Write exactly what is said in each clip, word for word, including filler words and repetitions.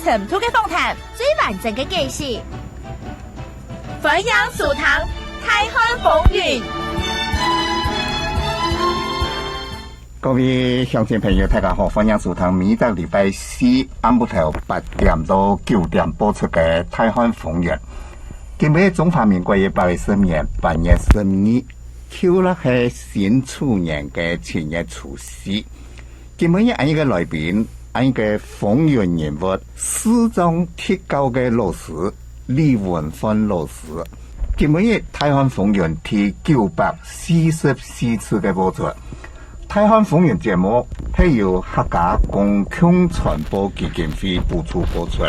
深度个訪談，最完整个解析。歡迎收聽《大漢風雲》。各位鄉親朋友，大家好，歡迎收聽每隻禮拜四暗晡頭八點到九點播出个《大漢風雲》。今日中華民國一百一十年八月十二，舊曆係辛丑年个七月初四。 今晡日𠊎个來賓，𠊎个風雲人物，視障特教个老師李文煥老師。今晡日大漢風雲第九百四十四次个播出。大漢風雲節目係由客家公共傳播基金會補助播出。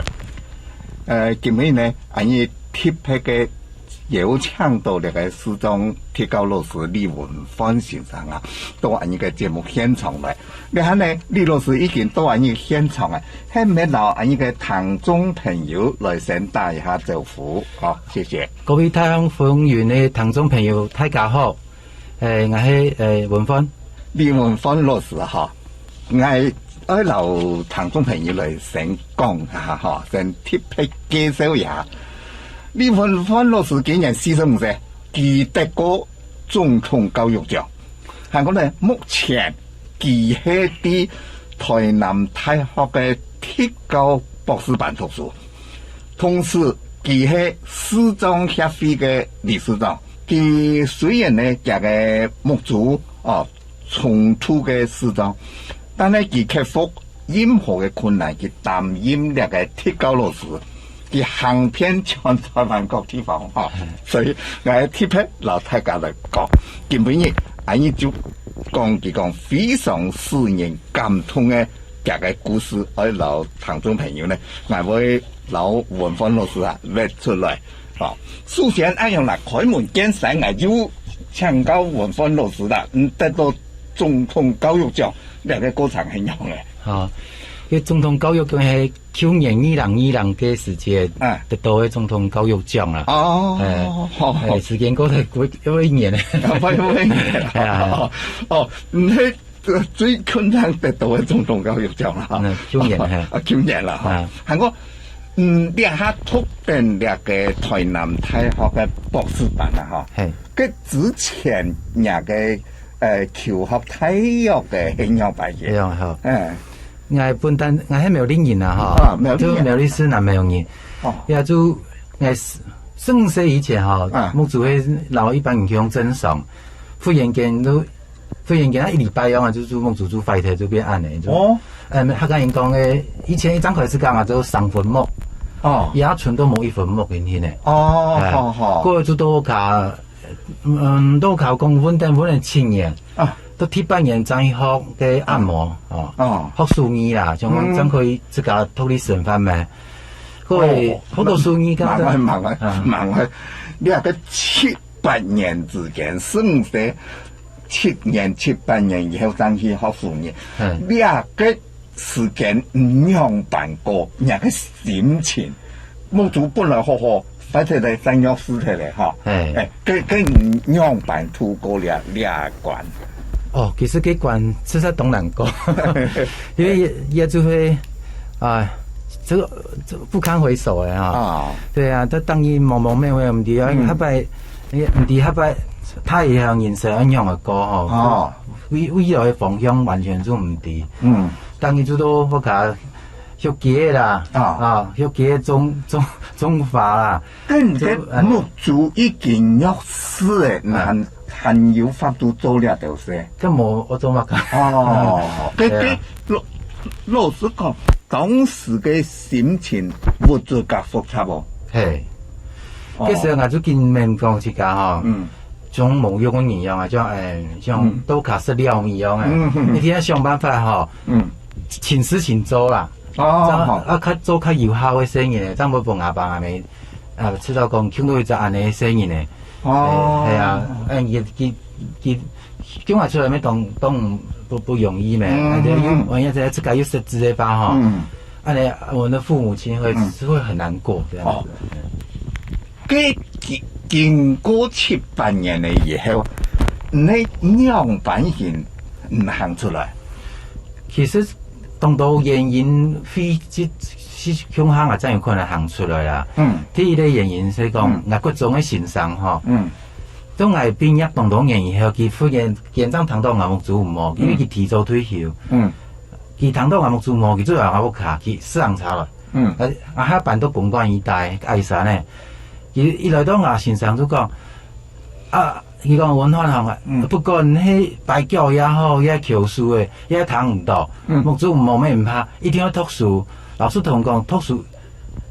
呃，今晡日呢，𠊎特別个 邀請到這个視障特教老師李文煥先生啊，到𠊎个節目現場來。這下呢，李老師已經到𠊎个現場了，還毋摎𠊎个聽眾朋友來先打一下招呼。好，謝謝。各位大漢風雲个聽眾朋友，大家好。誒，𠊎係，誒，文煥。李文煥老師哈。 𠊎愛摎聽眾朋友來先講下哈，先特別介紹一下。李文煥老師今年四十五歲，佢得過總統教育獎。還過呢，目前佢係在臺南大學个特教博士班讀書，同時佢係視障協會个理事長。佢雖然呢，厥个目珠，哦， 重度个視障，但係佢克服任何个困難，佢擔任這个特教老師，佢行遍全臺灣各地方哈。所以𠊎特別摎大家來講，今晡日𠊎就講佢講非常使人感動个厥个故事，愛摎聽眾朋友呢，𠊎會摎文煥老師啊列出來。 好，首先恁樣啦，開門見山，𠊎就請教文煥老師啦，你得到總統教育獎，這个過程係仰仔？哦，該總統教育獎係舊年二零二零个時節，啊。得到个總統教育獎啦。哦，哎，好，好。哎，時間過得快，又一年了。啊，快又一年了。哎呀，哎呀。哦，哦，你 最近正得到个總統教育獎啦。嗯，舊年，嘿。啊，舊年啦，哈。啊。還過，嗯，這下讀等這个臺南大學个博士班啦，哈。嘿。該之前若个，呃，求學大約个係仰般个？係啊，哈。嗯。𠊎本旦，𠊎係苗栗人啊，哈。啊，苗栗人。就苗栗市南苗人。哦。也就，𠊎十，十五歲以前哈，啊。目珠會摎一般人去用正常，忽然間就 忽然間，啊，一禮拜樣啊，就，就目珠就壞忒，就變恁樣，就，哦。嗯，客家人講个，以前一張開始講啊，就生分目。哦。也伸到無一分目个呢。哦，哎，好，好。過後就到屋下，嗯，到屋下講穩定，穩定七年。啊。到第八年正去學个按摩，哦。哦。學手藝啦，想講正可以自家獨立生活嘛。嗯。過後，哦，學到手藝，慢慢，慢慢，啊。慢慢，你啊，該七 八年之間，十五歲，七年、七八年以後正去學手藝。嗯。這个時間你仰般過，若个心情，目珠本來好好，壞忒了，正弱視忒了，哈。嘿。哎，該，該你仰般度過這，這關？哦，其實該關實在當難過，因為也，也就會，啊，這個，這個不堪回首的哈。啊。對啊，這當然茫茫渺渺，毋知啊，嗯。後擺 你毋知後擺，大以後人生愛仰仔過吼，哦。未，未來个方向完全就毋知。嗯。當然就到屋下畜雞仔啦，啊。啊，畜雞仔種，種，種花啦。該你个就，嗯。目珠已經弱視了，啊。還，還有法度做這兜事？該無，𠊎做麼个？哦，該，對啊。該，老，老實講，當時个心情鬱卒甲複雜哦。嘿。 哦。該時候𠊎就緊愐講自家吼，嗯。像無用个人樣啊，像，哎，像，嗯。到屋下食料理樣啊，嗯，嗯，嗯。一定愛想辦法吼，嗯。勤食勤做啦。哦，正，好。啊，較做較有孝个細人呢，正無分阿爸阿姆，啊，知道講，窮到一隻恁樣个細人呢。哦。哎，係啊，哎，佢，佢，佢， 降下出來乜當，當不，不容易咩，嗯，啊，就又，嗯，嗯。萬一在自家又失智个話吼，嗯。恁樣，我們的父母親會，嗯。是會很難過這樣子。哦。該經，經過七八年了以後，你仰般形，嗯，行出來？其實當多原因會去，去向下，𠊎正有可能行出來啦。嗯。第一个原因係講，嗯。𠊎國中个先生吼，嗯。當𠊎畢業當多年以後，佢忽然間正聽到𠊎目珠無，因為佢提早退休。嗯。佢聽到𠊎目珠無，佢就來𠊎屋下，佢駛行車來。嗯。啊，啊，佢搬到公館一帶，愛山呢。佢一來到𠊎先生就講，啊， 佢講文煥行啊，嗯。不管係跛腳也好，也係勼手个，也聽毋到，嗯。目珠無乜毋怕，一定愛讀書。老師同講，讀書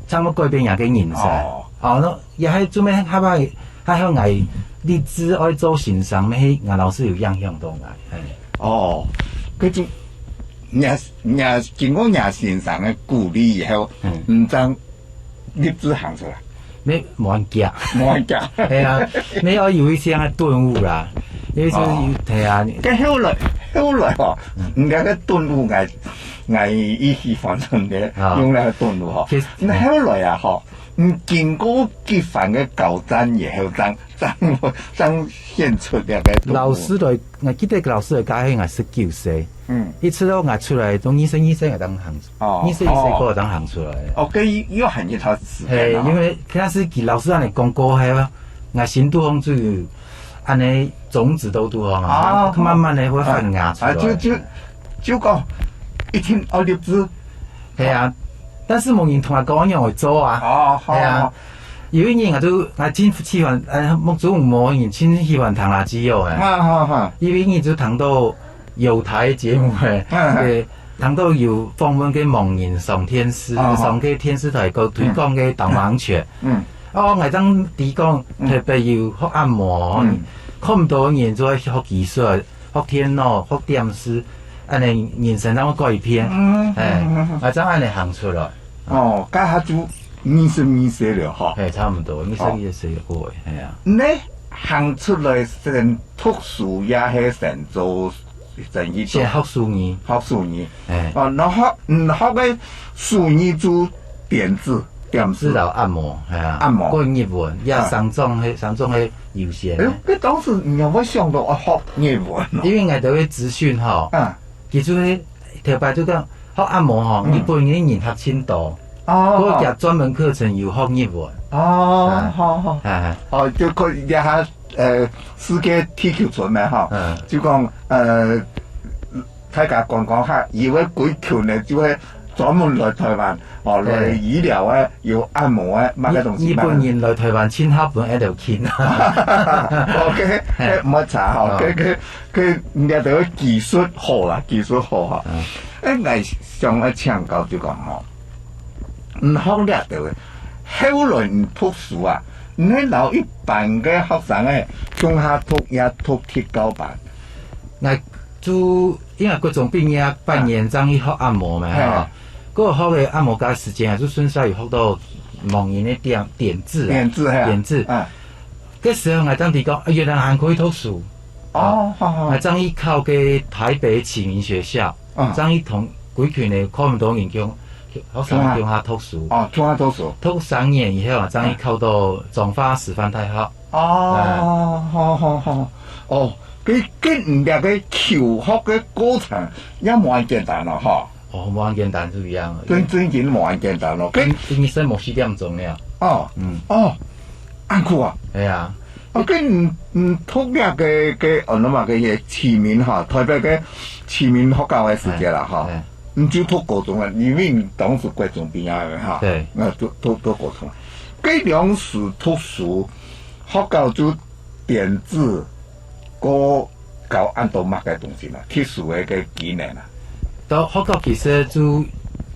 正會改變人个人生。哦。哦，那也係做咩，還愛，還愛𠊎立志愛做先生，乜係𠊎老師有影響到𠊎，嘿。哦，佢就，若，若經過若先生个鼓勵以後，嗯。毋正 立志行出來。乜無恁遽。無恁遽。係啊，乜愛有一些个頓悟啦，有一些，哦。係啊。該後來，後來吼，嗯。你看該頓悟，𠊎，𠊎一時反正个，啊。用那個頓悟吼。其實，那後來啊吼，嗯，經過幾番个交戰以後，正，正，正現出這個頓悟。老師來，𠊎記得老師來教係𠊎十九歲。 嗯。一直到𠊎出來，到二十二歲𠊎正行，哦，二十一歲過後正行出來。哦，該又還一段時間啊。係，因為開始佢老師恁樣講過後啊，𠊎心肚項就有恁樣種子到肚項啊，哦。慢慢个會發芽出來。啊，就，就，就講一定愛立志。係啊，但是無人同𠊎講仰會做啊。哦，好，係啊。好。有一日𠊎就，𠊎真喜歡，呃，目珠無人真喜歡彈垃圾哦，哎。哈，哈，哈。有一日就聽到 有台節目誒，嗯。誒，聽到有訪問个盲人上電視，哦。上个電視台个推廣个導盲犬。嗯。哦，𠊎正知講，嗯。特別有學按摩，嗯。看毋到个人就愛學技術，學電腦，學點字，恁樣人生正會改變。嗯，誒，嗯，嗯，嗯。𠊎正恁樣行出來。哦，該下就二十二歲了吼。嘿，差毋多，二十二歲過誒，嘿啊。你行出來先讀書也係先做 生意做。先學手藝。學手藝。哎。哦，然後，嗯，學个手藝就點字，點字。指導按摩，哎呀，按摩。過日文，也啊。山東个，山東个有線个。哎，該當時你有無想到愛學日文哦？因為𠊎兜个資訊吼，啊。其實个頭擺就講學按摩吼，嗯。日本个人客真多，哦。過佢專門課程有學日文。哦，哎。好，好。哎，哎。哦，就可以這下 呃，世界地球村个吼，嗯。就講，呃，大家觀光客，以為歸群个就會專門來台灣，哦，對。來醫療个，有按摩个，麼个東西嘛。日，日本人來台灣，盡好分𠊎兜請。OK，嘿。該毋好查吼，哦。該，該，該，人家都技術好啦，技術好哈。嗯。哎，𠊎想愛請教就講吼， 你學這兜个，後來你讀書啊，你係摎一般个學生仔共下讀也讀特教班？𠊎就因為國中畢業半年正去學按摩嘛，嘿。吼。該學个按摩該時間啊，就順續有學到盲人个點，點字啊，點字，嘿。點字。啊。該時候𠊎正知講，啊，原來還可以讀書。哦，好，好。𠊎正去考个台北啟明學校。 啊。正去同歸群个看毋到人共，學生共下讀書。哦，共下讀書。讀三年以後啊，正去考到彰化師範大學。哦，哎。好，好，好。哦，該，該你這个求學个過程也無恁簡單咯，吼。哦，無恁簡單，係恁樣。真，真正無恁簡單咯。該，一，一日睡無四點鐘了。哦，嗯。哦，恁苦啊。係啊。 哦，該你，你讀這个，个，哦，那麼个啟明哈，台北个啟明學校个時節啦，哈，哎，哎。你就讀高中啊，因為你當時國中畢業个哈，對。那讀，讀，讀高中。該兩時讀書，學校就點字，過教恁多麼个東西嘛，特殊个，个技能啊。到學校其實就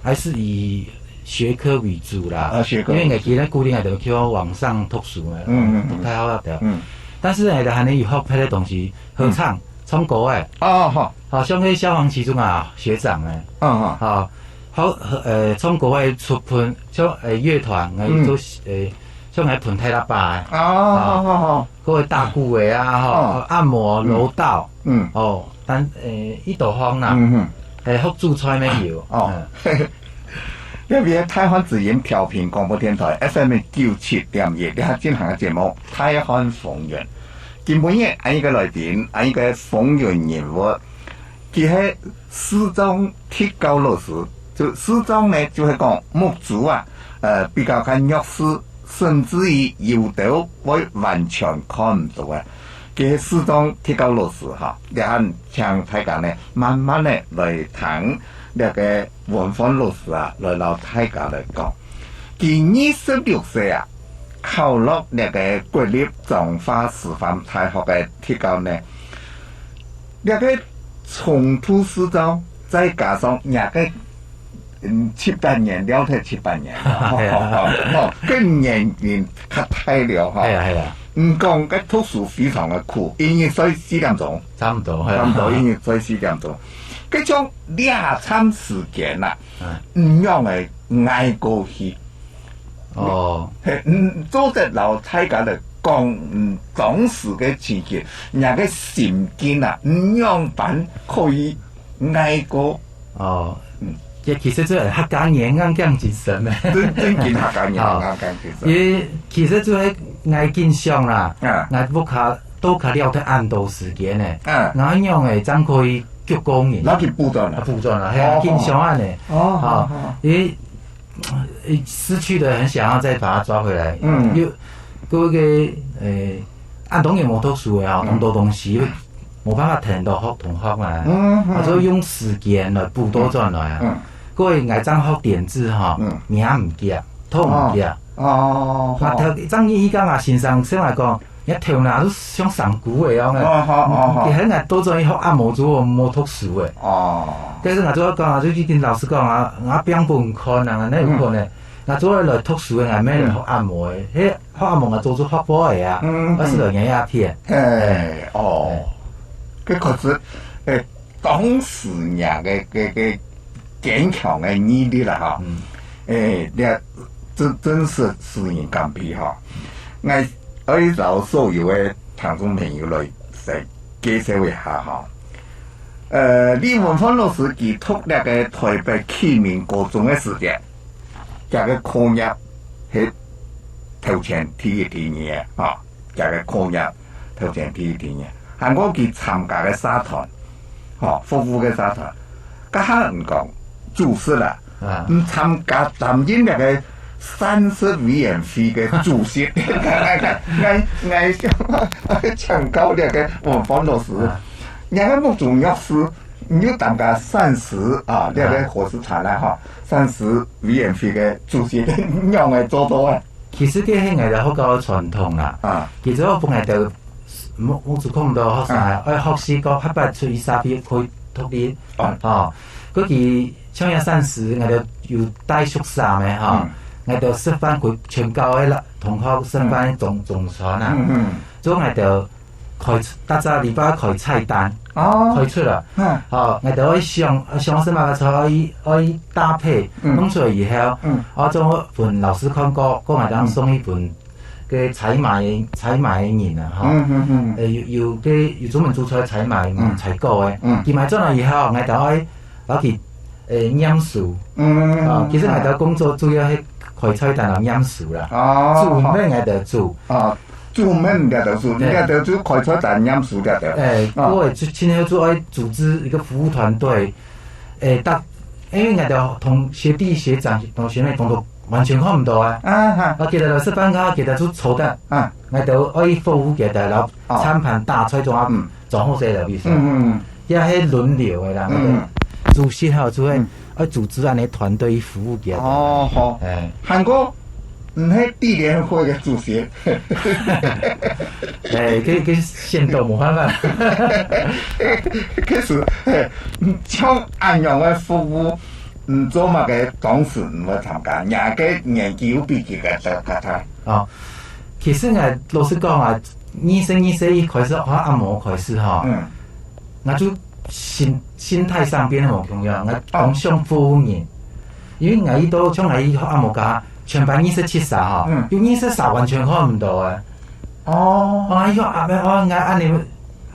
還是以學科為主啦，啊，學科為主。因為𠊎今日固定還得去往上讀書嘛，嗯，嗯，嗯。讀大學那條。嗯。但是呢，還有學別个東西，合唱，嗯。唱歌个。哦，好。好，像該消防局中啊，學長哎。嗯，好。好，好，呃，唱歌个出歕，像，呃，樂團，哎，嗯。做，呃，像該歕大喇叭个。哦，啊。好，好，好。 各位打鼓个啊，吼，哦。按摩、嗯。柔道，嗯。哦，但，呃，一道行啦，嗯哼。誒，學煮菜乜有，哦。嗯。這邊大漢之音調頻廣播電台F M九七點一，這下進行个節目《大漢風雲》。今晡日，恁樣个來賓，恁樣个風雲人物，佢係視障特教老師，就視障呢，就係講目珠啊，呃，比較較弱視，甚至於有兜會完全看毋到啊。佢係視障特教老師哈，這下請大家呢，慢慢的來聽這个文煥老師啊，來摎大家來講。佢二十六歲啊，考落這个國立彰化師範大學个特教呢， 這个重度視障，再加上若个，嗯，七八年，了忒七八年，係啊。吼，个年齡較大了吼。係啊，係啊。毋講个讀書非常个苦，一日睡四點鐘，差毋多，係啊。差毋多一日睡四點鐘。該種這站時間啊，嗯。毋樣个挨過去。 哦。係，嗯，做得摎大家來講，嗯，當時个情形，若个心境啊，嗯，仰般可以挨過？哦，嗯。這其實就係客家人硬頸精神呢。真，真正客家人哦。硬頸精神。因為其實就係𠊎經常啦，啊。𠊎屋下都較了忒恁多時間呢，啊。𠊎仰會正可以逐個人。摎佢補轉來。啊，補轉來，係啊，哦，經常恁呢。哦，哦，哦。因為 呃，失去的很想要再把它抓回來。嗯。又，各个，呃，啊，當然無讀書的吼，嗯。當多東西，無辦法聽到學同學嘛。嗯，嗯。啊，所以用時間來補多轉來啊。嗯。各位，𠊎正學點字吼，嗯。名毋記，讀毋記。哦。哦，啊，頭，正一講啊，先生先來講， 若頭那就像生菇个樣个。哦，好，哦，好。佢還𠊎倒轉去學按摩，就無讀書个。哦。但是𠊎就講啊，就去跟老師講啊，𠊎病本看啊，哪有可能？嗯。𠊎做來讀書个，𠊎毋係來學按摩个。嗯。該學按摩𠊎早就學過个啊，嗯，嗯。𠊎係來眼藥片。哎，哦。哎。該可是，哎， 當時若个，个，个堅強个毅力啦，哈。嗯。哎，這真，真是使人感佩哈。𠊎愛摎所有个聽眾朋友來先介紹一下哈。呃，李文煥老師佢讀這个臺北啟明高中个時節，厥个課業係頭前第一、第二个哈。 厥个課業頭前第一、第二，還過佢參加个社團，吼，服務个社團，該下毋講主席啦，啊。毋參加擔任該个膳食委員會个主席。𠊎，𠊎，𠊎想請教這个文煥老師，啊。你个目珠弱視，你又參加膳食啊，這个伙食團啦，吼，膳食委員會个主席，仰會做到啊？ 其實這係𠊎兜學校个傳統啦。啊。其實𠊎分𠊎兜，目，目珠看毋到个學生啊，啊。愛學習講八八出一三比開獨立。啊。吼，過去像這膳食，𠊎兜有帶宿舍个吼，嗯。𠊎兜食飯，歸全校个啦，同學食飯中，嗯。中餐啊。嗯，嗯。所以𠊎兜 開，逐隻禮拜開菜單，哦。開出來。嗯。吼，𠊎兜愛想，想食麼个菜，愛，愛搭配，嗯。弄出來以後，嗯。啊，做分老師看過，過𠊎兜送一份个採買，採買个人啊，吼。嗯，嗯，嗯。呃，有，有个，有專門煮菜採買，嗯。採購个。嗯。佢買轉來以後，𠊎兜愛 摎佢，呃，念書。嗯。啊，其實𠊎兜工作主要係開菜單摎念書啦。哦。煮毋係𠊎兜煮。哦，煮毋係𠊎兜煮，對。𠊎兜煮開菜單念書這兜。哎，哦。𠊎就今天就愛組織一個服務團隊，哎，大，因為𠊎兜同學弟學長、同學妹同學完全看毋到啊。啊哈。啊，佢兜來食飯，佢兜就坐等。啊。𠊎兜愛服務佢兜，然後哦。餐盤、大菜總要嗯。裝好勢了，意思。嗯，嗯，嗯。 也係輪流个啦，嗯。主席吼，就會，嗯。愛組織恁呢團隊服務佢。哦，好。哎。還過，毋係地聯會个主席。哎，這，這限度無辦法。其實，嘿，像恁樣个服務，嗯，做麼个當時毋會參加？若个年紀又比佢个較，較大。哦，其實𠊎老實講啊，二十二歲一開始學按摩開始吼，嗯。 𠊎就心，心態上變得無共樣，𠊎當想服務人。因為𠊎一到，像𠊎一學按摩家，全班二十七儕吼，嗯。有二十儕完全看毋到个。哦。啊，一學阿妹，哦，𠊎恁呢，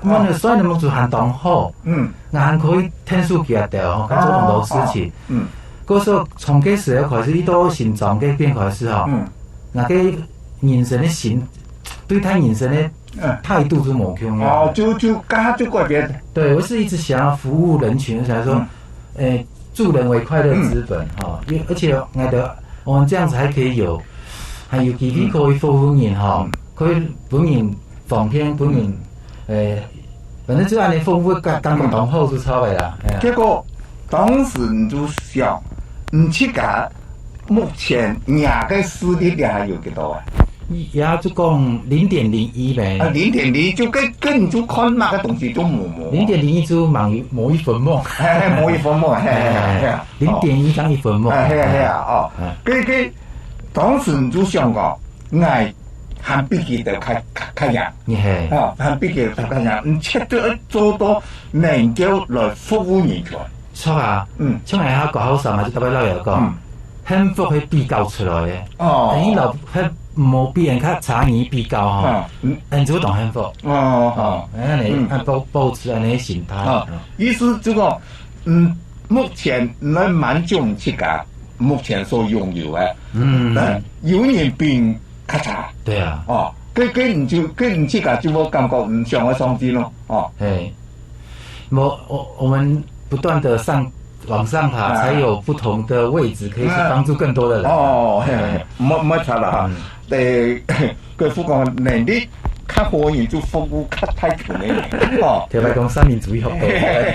哦。𠊎呢，所以呢，目珠還當好。嗯。𠊎還可以𢯭手佢兜吼，還做當多事情。哦，哦。嗯。故所從該時候開始，一到心臟該片開始吼，嗯。𠊎个人生个心，對待人生个嗯。态度就無共樣。哦，就，就，剛剛就改變。對，我是一直想要服務人群，想說，嗯。誒，助人為快樂之本，嗯。哈，因為，而且𠊎兜，我們這樣子還可以有，還有機會可以服務人，哈，嗯。可以分人奉獻，分人，嗯。誒，反正就恁樣服務，感，感覺當好就著个啦，哎呀。結果，當時你就想，你自家目前若个視力還有幾多啊？也就講零點零一咩。啊，零點零一就跟，跟你就看那個東西就模模。零點零一就盲，無一分盲。嘿，嘿，無一分盲，嘿，嘿，嘿，嘿。哎，零點一正一分盲。哎，嘿啊，嘿啊，哦。哎。跟，跟，當時你就想講，𠊎還比佢兜較，較，較贏。係。哦，還比佢兜較贏，你絕對愛做到能夠來服務人群。 著啊，嗯。像𠊎下國校生啊，就特別老爺講，嗯。幸福係比較出來个。哦。你若係無比人較差，你比較吼，嗯。嗯。你就會當幸福。哦，哦。哦，恁樣，嗯。恁保，保持恁樣个心態。哦，嗯。意思就講，嗯，目前你來滿足你自家目前所擁有个，嗯。但有人比你較差。對啊。哦，該，該你就，該你自家就會感覺，嗯，想愛上進咯，哦。嘿。 我，我，我們不斷地上，往上爬，啊。才有不同的位置可以去幫助更多的人。哦，嘿，嘿，嘿，無，無錯啦哈。嗯。對，國父講能力較好个人就服務較大群个人，哦。特別講三民主義好多。嘿，嘿，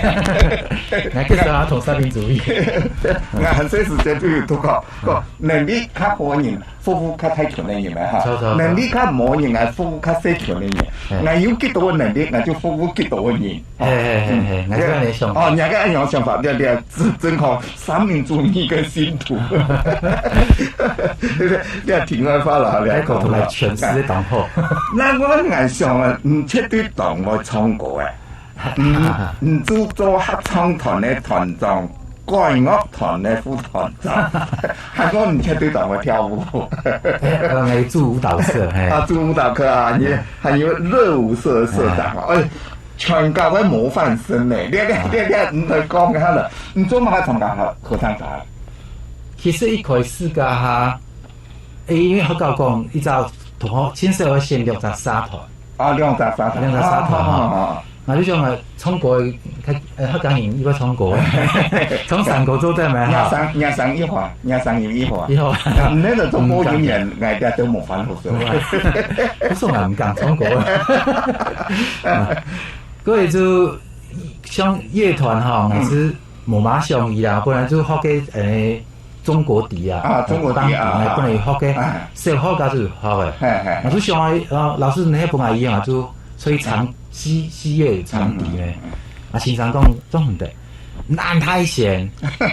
嘿。𠊎介紹下同三民主義。𠊎很細時節就有讀過，講能力較好个人 服務較大群个人嘛，哈。著，著，著。能力較無个人，𠊎服務較細群个人。嘿。𠊎有幾多个能力，𠊎就服務幾多个人。嘿，嘿，嘿，嘿，嗯。𠊎就恁樣想。哦，你个恁樣想法，你，你真，真好，三民主義个信徒。你，你題外話啦，你講出來，全世界當好。該𠊎，𠊎想啊，你絕對當會唱歌个。 嗯，你就做合唱團个團長，管樂團个副團長，還講你絕對當會跳舞。哎，呃，𠊎做舞蹈社，嘿。啊，做舞蹈課啊，你還有熱舞社社長啊，哎，全校个模範生呢。你，你，你，你來講一下啦，你做麼个參加合，合唱團？其實一開始个哈，誒，因為學校講，一隻同學，先生會選六隻社團。 啊，兩隻社團。兩隻社團哈。啊，啊，啊，啊。𠊎就想啊，唱歌个，呃，客家人又愛唱歌个，唱山歌做得無哈？若生，若生一下，若生有一下。一下。啊，你那個做播音員，嗯，𠊎這都無法度做。毋敢。毋係𠊎毋敢唱歌。啊，過後就像樂團哈，嗯。𠊎係無麼个想意啦，本來就學个，誒， 中國笛啊，啊，中國笛啊，梆笛啊，啊，本來學个，啊。小學該就學个。嘿，嘿。𠊎就想啊，啊，老師你係本來一樣啊，就所以長，嗯。西，西樂長笛呢。嗯，嗯，嗯。啊，先生講，做毋得，恁大聲，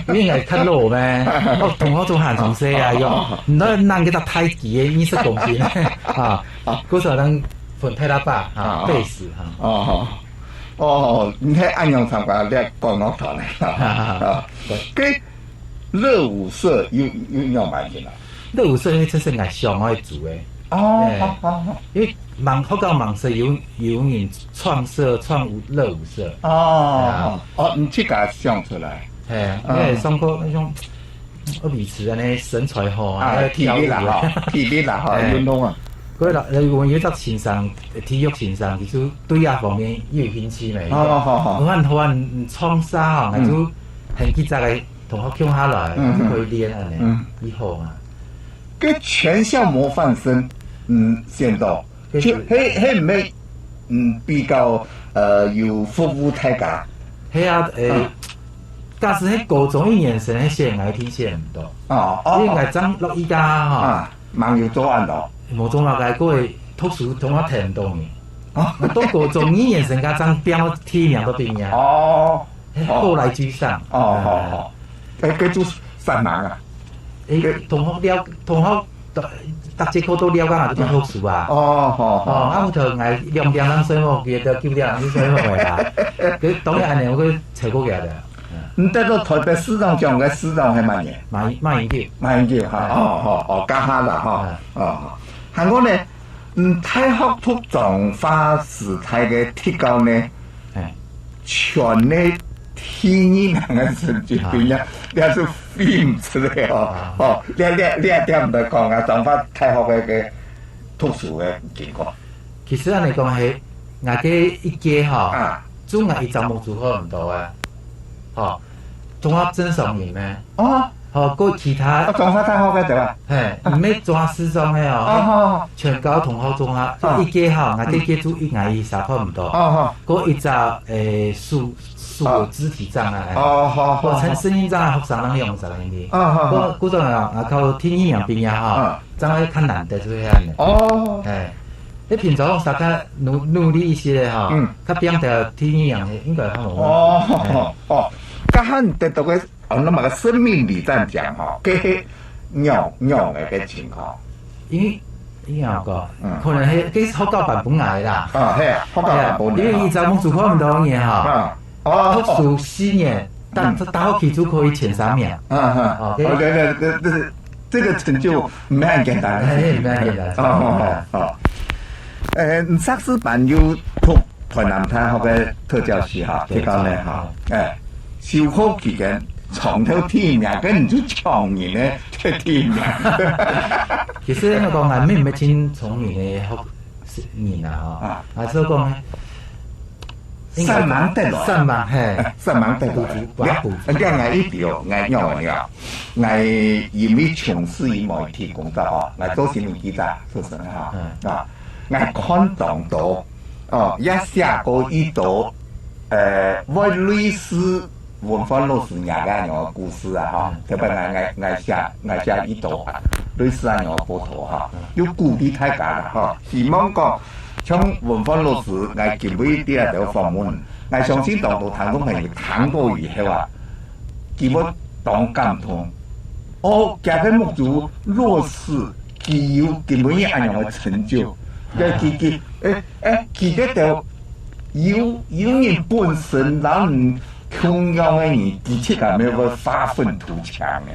因為𠊎較老咩，我同學都還從細啊，哦，哦，哦。用，毋得恁个大支个，二十公斤，啊，哦。故所當分大喇叭，啊，哦，哦。貝斯，啊。哦，哦，哦，你係恁樣參加這管樂團个，啊，啊，啊。對。該 熱舞社又，又，又仰般去啦？熱舞社因為這係𠊎想愛做个。哦，哎，好，好，好。因為吂，學校吂識有，有人創社，創舞，熱舞社。哦，哎呀。哦，你自家想出來。嘿，嗯。因為上課那種，愛維持恁樣身材好啊，啊，愛跳舞啊。體力啦，哈，體力啦，哈，哎。運動啊。過來，呃，𠊎有一隻先生，體育先生，佢就對這方面有興趣咩。好，好，好，好。𠊎講，嗯，創社啊，嗯。就很記得个 同學共下來，嗯，嗯。就可以練恁樣，嗯。以後啊。該全校模範生，嗯，選到，該就，係，係毋係，嗯，比較，呃，有服務大家？係啊，誒，嗯。假使係高中一年生，該選𠊎一定選毋到。哦，哦，因為𠊎正落去該下哈，啊，吂有做恁多。無做麼个，過去讀書同學聽毋到你。哦。到高中二年生，該正變到第一名到第二名。哦。 後來居上。哦，哦，哦。哎，該就煞猛啊。哎，同學了，同學，逐，逐節課都了解啊，就讀書啊。哦，好，好。哦，啊，後頭𠊎兩點鐘睡目，佢就九點鐘睡目个啦。佢當然恁樣，𠊎就超過佢个。嗯。你得到台北市長獎个市長係麼人？馬英，馬英九。馬英九哈，哎。哦，哦，哦，該下啦哈，嗯。哦，還過呢， 嗯，大學讀彰化師大个特教呢，哎。全个第二名个成績，啊。這係非常出色哦。啊。哦，這，這，這點來講啊，彰化大學个，个讀書个情況。其實恁樣講係，𠊎个一屆吼，啊。就𠊎一隻目珠看毋到啊。吼，中華正常人咩？哦。吼，過其他，哦，中華大學个對吧？嘿，毋係中華視障个哦，哦，好，好。全高同學中華，就一屆吼，𠊎這屆就一，𠊎一儕看毋到。哦，好。過一隻，誒，手，手有肢體障礙。哦，好，好，好。過身心障礙學生人用啥个？哦，好，好。過，過種啊，啊，考第二名畢業吼，嗯。 正會較難得出現呢。哦。哎，你平常時較努，努力一些吼，嗯。較拚到第二名，應該較好。哦，哎。哦，該下得到个，哦，該麼个生命禮讚獎吼，該係仰，仰个个情況？因為，應該講，嗯。可能係，該學校辦分𠊎啦。啊，係啊，學校辦分你。哎呀，因為以前目珠看毋到个人吼，啊。 哦。讀書四年，大，嗯。大學期就可以前三名。嗯，嗯。OK。哦，對，對，對，對，這個成就蠻簡單的事情。哎，蠻簡單。哦，哦，哦，哦。呃，你碩士班有讀台南大學个特教系哈，對，特教呢哈，對。哎，修課期間從頭第一名，跟你就搶人呢，第一名。其實應該講，𠊎毋係盡聰明个學，人啊，吼。啊。啊，所以講呢， 應該散漫得來。散漫，嘿。散漫得來。補足，補足。你看，你看𠊎一條，𠊎仰般啊？𠊎因為從事於媒體工作吼，𠊎做新聞記者出身哈，嗯。啊，𠊎看當多，哦，也寫過一多，呃，會類似文煥老師若个恁樣个故事啊，吼，嗯。特別𠊎，𠊎，𠊎寫，𠊎寫一多啊，類似恁樣个報導哈，嗯。有鼓勵大家啦，吼，希望講 像文煥老師，𠊎今晡日在這訪問，𠊎相信當多聽眾朋友聽過以後啊，佢會當感動。哦，厥个目珠弱視，佢有今晡日恁樣个成就，佢，佢，佢，誒，誒，佢這兜有，有人本身，然後 共樣个人，佢自家也會發奮圖強个。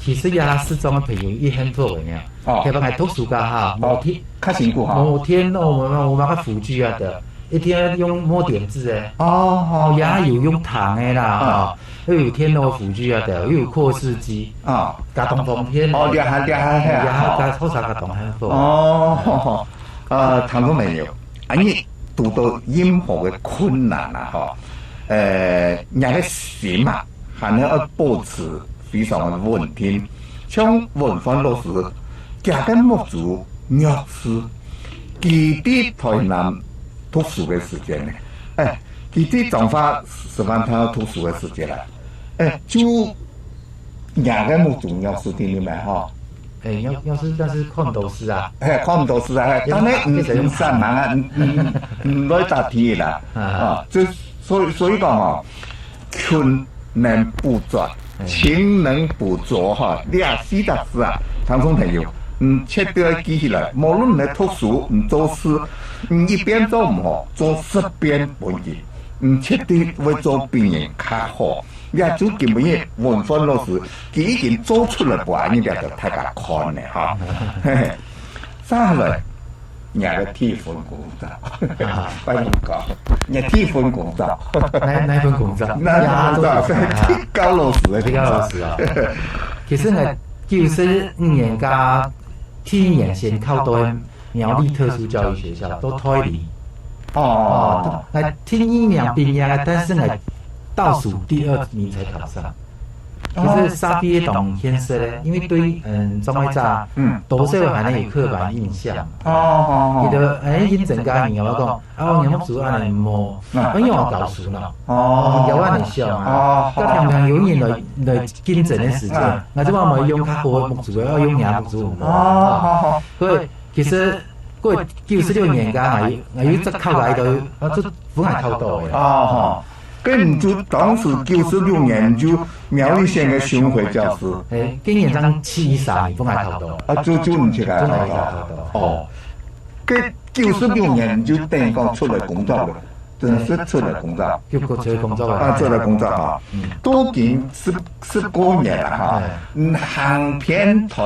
其實這下視障个朋友也很多个呢。哦。特別𠊎讀書該下，哦，無電，較辛苦哈。無電腦，無，無麼个輔具啊个，一定愛用摸點字个。哦，哦，哦。也有用糖个啦，啊。吼，又有電腦輔具啊个，又有擴視機。啊。該當方便。哦，厲害，厲害，厲害。也較，較，較，較當幸福。哦，呃，聽眾朋友， 恁呢，堵到任何个困難啊，吼，呃，若个心啊，還係愛保持非常个穩定。像文煥老師，厥个目珠弱視，佢在台南讀書个時間呢，哎，佢在彰化師範大學讀書个時間啦，哎，就 若个目珠弱視定定咩吼？哎，弱，弱視，但是看毋到字啊。嘿，看毋到字啊，嘿，但係，嗯，散漫啊，嗯，嗯，嗯，毋會打題啦。啊。啊，就所以，所以講吼，勤能補拙，嗯。勤能補拙哈，這四隻字啊，聽眾朋友，嗯，絕對愛記起來。無論你讀書，你做事，你一遍做毋好，做十遍分佢，你絕對會做比人較好。 這就今晡日文煥老師，佢已經做出來分𠊎這兜大家看了哈。嘿嘿。再來，若个第一份工作，啊。拜託講，若第一份工作。哪，哪一份工作？哪一份工作？呀，做什麼啊？特教老師个工作。特教老師啊。其實𠊎九十五年甲第一年先考到 苗栗特殊教育學校，在大里。哦。哦，𠊎第二名畢業，但是𠊎倒數第二名才考上。哦。其實社會當現實个，因為對，嗯，障礙者，嗯。多少還係有刻板印象。哦，哦，哦。佢就，哎，應徵个人，𠊎講，啊，𠊎目珠恁樣無，啊。哎，因為𠊎教書呢。哦。有恁樣想啊。哦，該常常有人來，來應徵个時間，啊。𠊎就話無用較好个目珠，愛用若目珠無。哦，好，好。所以 其實過九十六年間，𠊎有，𠊎有一隻考个，啊，就分𠊎考到个。哦，吼。該你就當時九十六年就苗栗縣个巡迴教師。哎，今年正七十三年分𠊎考到。啊，就，就你自家考到。就𠊎自家考到。哦。該九十六年就等於講出來工作了，正式出來工作。就出來工作了。啊，出來工作哈。嗯。都已經十，十過年了哈。哎。嗯，行遍台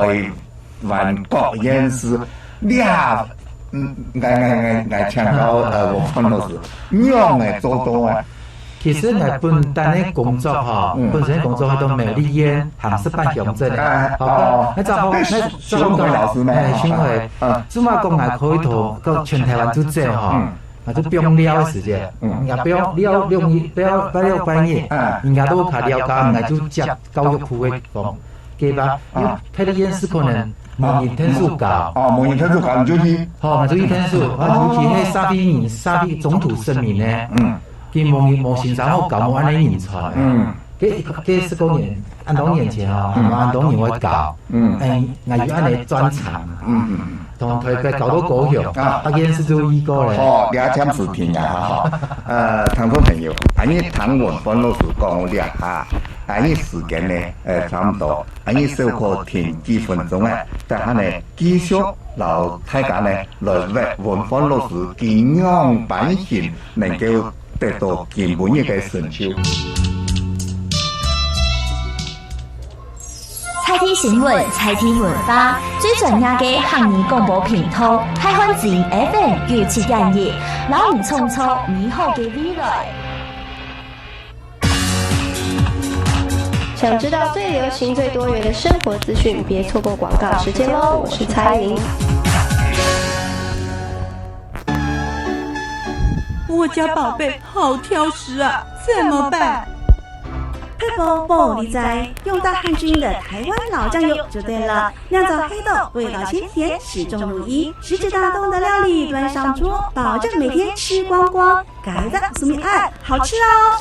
灣各縣市，你啊，嗯，𠊎，𠊎，𠊎，𠊎請教，呃，文煥老師，仰會做到啊？其實𠊎本身个工作吼，嗯。本身个工作係到苗栗縣行十八鄉鎮个。啊，吼，哦。該正好，該正好講，徐宏輝老師咩？哎，徐宏輝。嗯。做麼講𠊎可以到，到全台灣去走吼？嗯。𠊎就放尞个時節，嗯。人家放尞，六日，拜六，拜六，拜日，嗯。人家都較了解，嗯。𠊎就接教育部个講，計畫，嗯。因為苗栗縣係可能 無人𢯭手教。哦，無人𢯭手教，你就去。吼，𠊎就去𢯭手，啊，尤其係社會人，社會中途失明呢，嗯。佢無人，無先生好教，無恁樣人才。嗯。該，該十過年，恁多年前吼，嗯。還無恁多人會教。嗯。哎，𠊎有恁樣專長。嗯，嗯，嗯。從台北教到高雄，啊。啊，該時就遇過咧。哦，你還暫時停啊，哈。呃，聽眾朋友，恁樣聽文煥老師講這下，恁樣時間呢，呃，差不多。 恁樣小可停幾分鐘仔，等下呢，繼續摎大家呢，來問文煥老師佢仰般形能夠得到今晡日个成就。在地新聞，在地文化，最專業个客語廣播頻道，大漢之音F M九七點一，摎你創造美好个未來。 想知道最流行、最多元的生活资讯，别错过广告时间哦！我是蔡依林。我家宝贝好挑食啊，怎么办？佩宝保利斋，用大汉之音的台湾老酱油就对了，酿造黑豆，味道鲜甜，始终如一，食指大动的料理端上桌，保证每天吃光光。 改个苏米爱，好吃哦！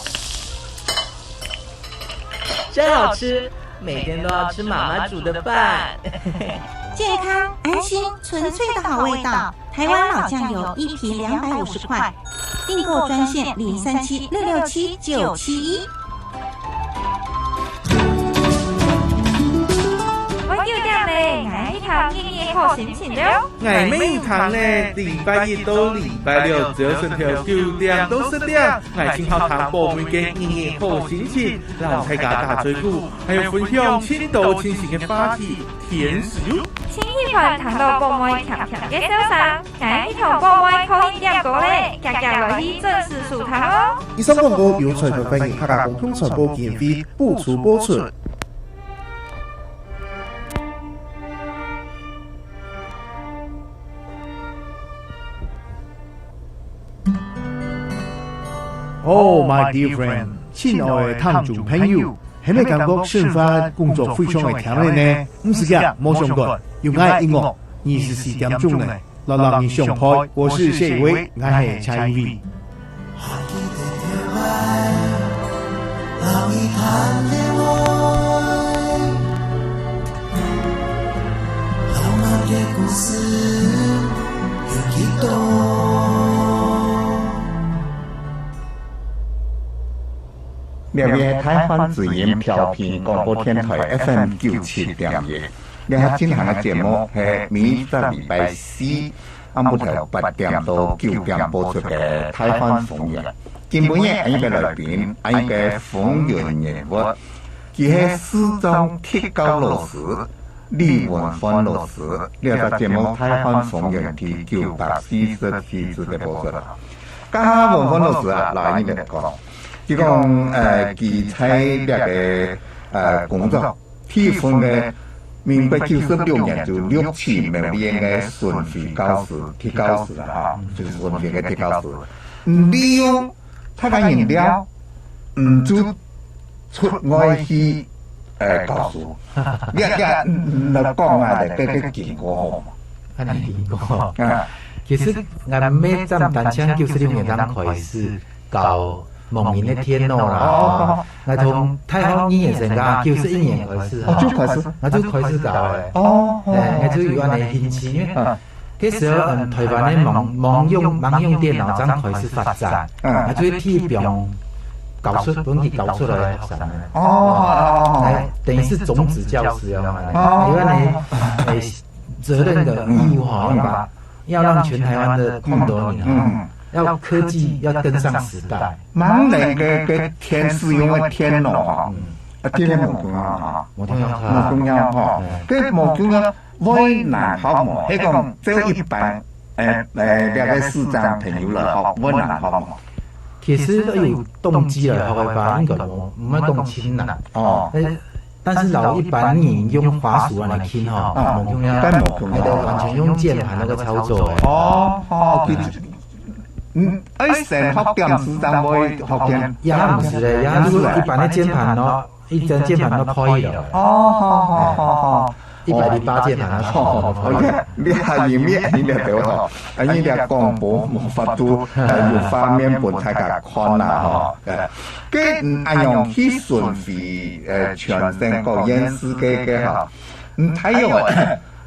真好吃，每天都要吃妈妈煮的饭。健康、安心、纯粹的好味道。台湾老酱油一瓶两百五十块，订购专线零三七六六七九七一。我九点咧，𠊎去聽日日好心情了。 𠊎乜聽咧，禮拜一到禮拜六朝晨頭九點到十點，𠊎盡好聽寶妹个日日好心情，摎大家打嘴鼓，還有分享盡多盡新个話題，甜死喲！盡喜歡聽到寶妹甜甜个笑聲，𠊎去同寶妹call in點歌咧，遽遽來去準時收聽哦！以上廣告由財團法人客家公共傳播基金會補助播出。 Oh, my dear friend，親愛个聽眾朋友，係毋係感覺生活、工作非常个悽累呢？毋使驚，無相干，有𠊎个音樂，二十四點鐘呢，摎你相陪。我是謝宇威，𠊎係蔡宇威。 這位係大漢之音調頻廣播電台F M九七點一。這下進行个節目係每隻禮拜四 暗晡頭八點到九點播出个《大漢風雲》。今晡日𠊎兜个來賓，𠊎兜个風雲人物，佢係視障特教老師李文煥老師。這隻節目《大漢風雲》第九百四十四次个播出。該下文煥老師啊，來，你來講，佢講，呃，佢在這个，呃，工作 第一份个民國九十六年就錄取苗栗个巡迴教師，特教師啊，哈，就巡迴个特教師。嗯，利用大家人了，嗯，就出外去，呃，教書。你，你，嗯，來講啊，這个經過好無？恁樣經過。啊。其實，𠊎乜毋單淨九十六年正開始 教盲人个電腦啦。哦。𠊎從大學二年生啊，九十一年開始啊。哦，就開始。𠊎就開始教咧。哦，哦。哎，𠊎就有恁樣个興趣，因為，嗯。該時候，嗯，台灣个盲，盲用，盲用電腦正開始發展。嗯。𠊎就去替幫教出，分佢教出來个學生。哦，哦，哦。來，等於是種子教師啊嘛。哦。有恁樣个，哎，責任个義務吼，要把 要讓全台灣的看到你啊，嗯，嗯。要科技要跟上時代。盲人个，个電，使用个電腦啊，嗯。啊，這个無共樣啊，無共樣啊。無共樣吼，嗯。个無共樣，會難學無？係講做一般，呃，呃，這个視障朋友來學，會難學無？其實有動機來學个話，應該無，毋會講盡難。哦。誒，但是摎一般人用滑鼠恁樣撳吼，啊，無共樣，但無共樣。𠊎兜完全用鍵盤那個操作誒。哦，哦，其實，嗯，誒，先學點字正會學鍵。也毋係咧，也係一般个鍵盤咯，一般鍵盤都可以了。哦，好，好，好，好。一百零八鍵盤啊，哦，OK，你還有咩？你了解吼？啊，你這廣播無法度，呃，有畫面分大家看啦，吼。呃，該，嗯，恁樣去巡迴，呃，全省各縣市个，个吼，嗯，大約，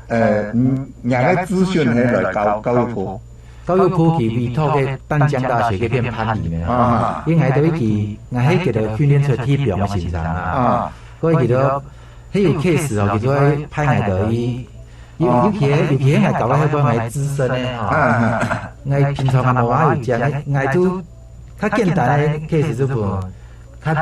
呃，嗯，你个諮詢係來教，教育部？教育部佢委託个淡江大學該片辦理呢。啊。因為𠊎兜一期，𠊎係佢兜訓練出去培養个先生啊。啊。所以佢兜，係有case哦，佢就會派𠊎兜去 尤，尤其係，尤其係𠊎教个係分𠊎資深个吼，啊。𠊎平常也無話有講，𠊎就較簡單个case就分較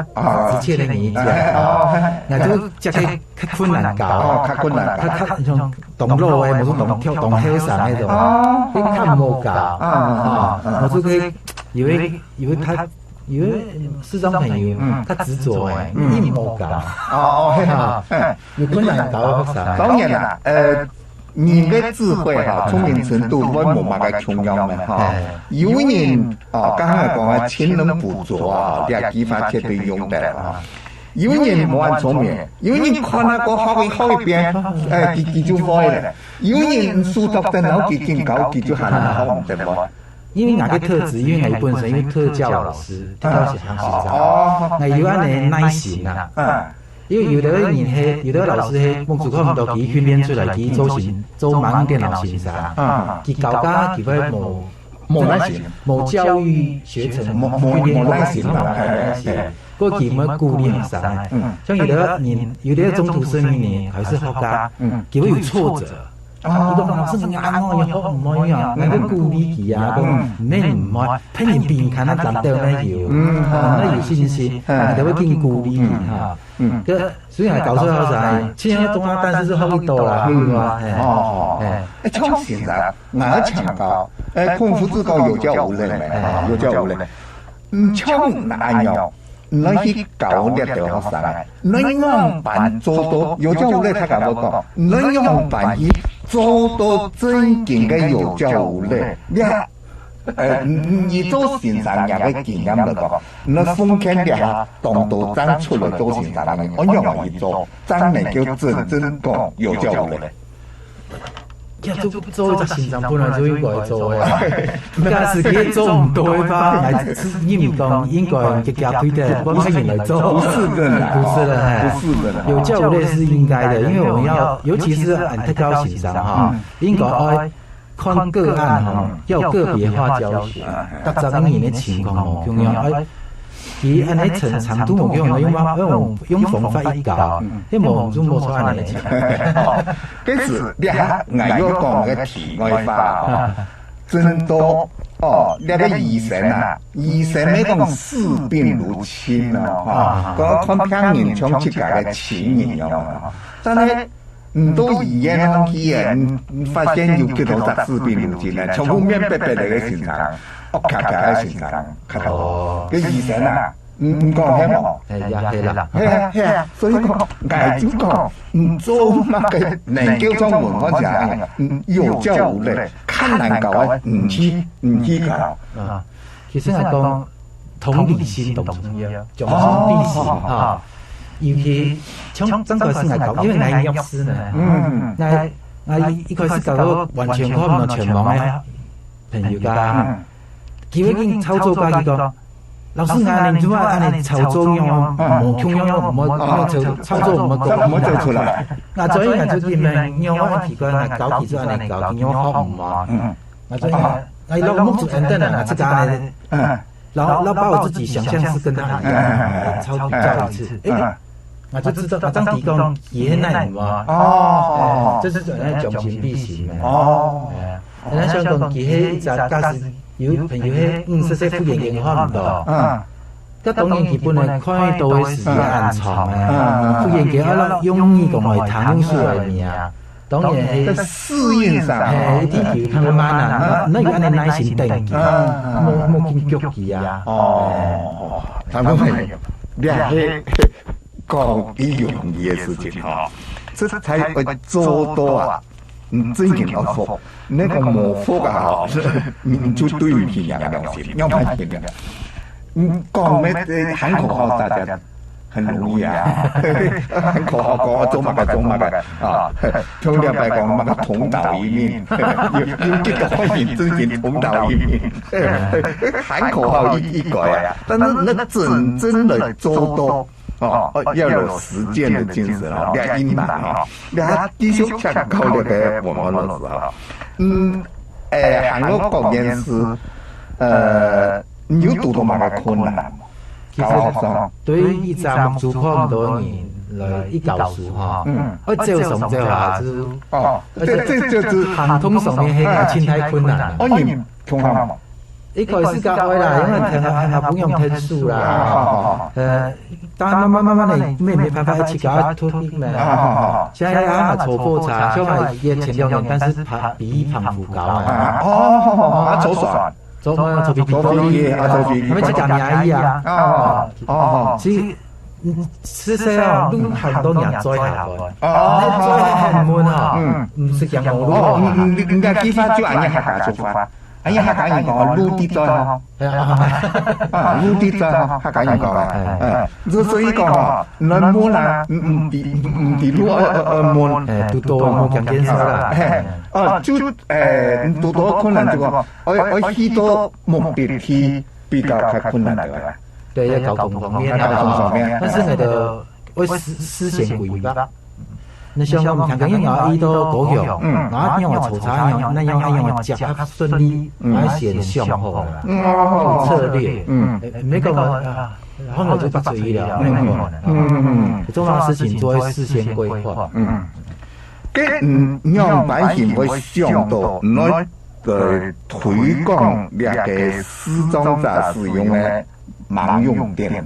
直接个人講，哦。𠊎就接个較困難教，哦，較困難教。較，較像當老个，無就當跳，當後生个種，哦。佢較無教，啊，啊，啊。無就佢有个，有个較 有个視障朋友，嗯。較執著誒，嗯。你毋好教。哦，哦，嘿，哈，嘿。有困難教學生誒。當然啦，呃，人个智慧哈，聰明程度會無麼个共樣个哈。嘿。有人，哦，剛剛講个勤能補拙啊，這句話絕對用得啊。有人無恁聰明，有人看那個學一，學一遍，誒，佢，佢就會了。有人手著電腦，佢緊教，佢就還學毋得會。 因為𠊎个特質，因為𠊎本身因為特教老師，特教係行先生，哦。𠊎有恁樣耐心啊。嗯。因為有个人係，有个老師係目珠看毋到，佢訓練出來，佢做先，做盲電腦先生，嗯。佢教家佢會無，無耐心。無教育學程，無，無，訓練無耐心啦，無耐心。嘿，嘿。過佢毋會鼓勵學生，嗯。像有个人，有个中途失明呢，還係學家，嗯。佢會有挫折。 哦。佢講：「老師，你恁樣，你學毋會啊？」𠊎就鼓勵佢啊，講：「嗯。毋免毋會，別人比你看啊，站到哪有？嗯。哦，哪有信心？」嗯。𠊎就會緊鼓勵佢哈。嗯。該所以𠊎教出來學生，雖然中啊，但是學得到啦，嗯。係吧？嘿。哦。嘿。誒，像現在，𠊎請教，誒，孔夫子講有教無類咩？嘿。有教無類。嗯，像恁樣， 你去教這兜學生啊，你仰般做到，有教無類大家會講，你仰般去做到正經个有教無類？你，呃，你，你做先生，你个經驗來講，你奉勸這下當多正出來做先生个人，仰般去做，正能夠真正講有教無類？ 呀，做，做一隻先生本來就應該做个啊。假使佢做毋到个話，𠊎係認為講應該佢加推的，換別人來做。不是的啦。不是的，嘿。不是的啦。有教無類是應該的，因為我們要，尤其是俺特教先生哈，嗯。應該愛看個案哈，嗯。要個別化教學，嗯。逐隻人个情況無共樣，愛 佢恁樣程，程度無共樣，用方，用，用方法去教，嗯。該無，就無錯恁樣。哦，該係這下𠊎愛講个題外話哦。真多哦，這个醫生啊，醫生愛講視病如親哦，哈，啊。講看病人像自家个親人樣啊。但係 你到醫院去誒，你，你發現有幾多隻視病如親誒，全部面白白个先生，惡卡卡个先生，較多。哦。該醫生啊，你，你講係無？係呀，係啦。係啊，係啊，所以講，𠊎就講，你做麼个能夠像文煥這樣，嗯，有教無類，較難教个，你去，你去教。啊。 其實來講，同理心當重要，將心比心，哦。哈。尤其像，像正開始來講，因為𠊎弱視呢，嗯。𠊎，𠊎一開始教到完全看毋到全盲个朋友家，嗯。佢會緊操作家，佢講：「老師，𠊎恁樣做啊，恁樣操作樣啊，嗯。無共樣啊，毋好，毋好操，操作毋好做。」毋好做出來。𠊎所以𠊎就緊問，仰會恁奇怪，𠊎教佢就恁樣教，佢仰學毋啊？嗯。 𠊎就，啊。𠊎老目珠恁等啊，𠊎自家呢，嗯。然後，然後把我自己想象是跟他一樣，嗯。超比較一次，嗯。誒，嗯。𠊎就知道，𠊎正知講，佢係哪位嘛。哦。誒，這是怎樣將心比心嘛。哦。誒，人家想講，佢係一隻假使有朋友係五十歲忽然間看毋到。嗯。該當然佢本來看得到个時間恁長啊，嗯，嗯，嗯。忽然間愛用耳公來聽，用手來摸啊。當然係在適應上，嘿，哦。一定有較慢啊，那，那有恁樣耐心等佢，嗯，嗯，嗯。莫，莫緊逐佢啊。哦，聽眾朋友，這係講容易个事情吼，實在愛做到啊，你真正愛服，你講無服啊吼，你就對毋起人个良心，仰般形啊？你講个喊口號，大家 很容易啊，喊口號講做麼个做麼个啊，像這擺講麼个同島一命，有，有幾多人真正同島一命，喊口號一，一改啊，但是你真正來做到，哦，要有實踐个精神哦，這已經難哦，這繼續請教這個文煥老師啊，嗯，誒，還有講件事，呃，你有堵到麼个困難無？ 其實，教學生。對於一隻目珠看毋到个人來去教書吼，嗯。愛走上走下就，哦，這，這，這，這行動上面係真大困難。哦，你共下無？一開始較會啦，因為聽，聽，聽朋友聽書啦，啊，好，好，好。呃，但慢慢，慢慢地，沒，沒辦法，一起搞到脫離嘛。啊，好，好，好。現在啊，坐火車，像我也前兩年，但是爬，比爬虎高啊。啊，哦，啊，坐船。 坐，坐飛機，坐飛機，啊，坐飛機。佢自家名而已啊。哦，哦，哦。其實，嗯，實際上，路行到人最下關。哦。你最下門啊，嗯。毋識行路哦，哦。嗯，嗯，你，你个計畫就恁樣客家做法，恁樣客家人講，路在嘴吼。係啊。啊，路在嘴吼，客家人講啊。哎。哎，所，所以講吼，人問啊，毋，毋知，毋知路，呃，呃，問。哎，堵到無經驗啦。哎，哦，就，哎，堵到困難就講， 愛，愛去到目的地比較較困難个啊。對，要交通方面啊。交通方面。但是𠊎兜愛事，事先規劃。你像講，聽講𠊎愛去到高雄，嗯。然後愛用个坐車，愛用，愛用，愛用个接較順利，嗯。愛先想好啦。嗯，好，好，好。策略。嗯。誒，毋係講啊，後來就不注意了，嗯。沒有可能。嗯，嗯，嗯。重要的事情都愛事先規劃。嗯。該，嗯，仰般形會想到，你 來推廣這個視障者使用个盲用電腦。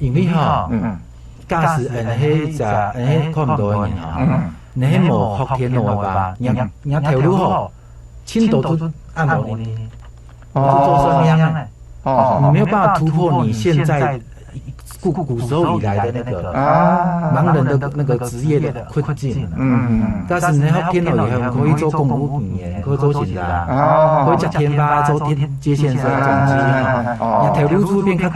因為吼，嗯。假使𠊎係一隻，𠊎係看毋到个人吼，嗯。𠊎係無學電腦个話，若，嗯。若頭路吼，盡多都按摩呢，哦。都做算命个。 哦。你沒有辦法突破你現在古，古時候以來的那個啊。盲人的那個職業的困境。嗯。但是你學電腦以後，可以做公務人員，可以做警察，啊。可以接電話，做電，接線生、總機啊。哦。你頭路就變較，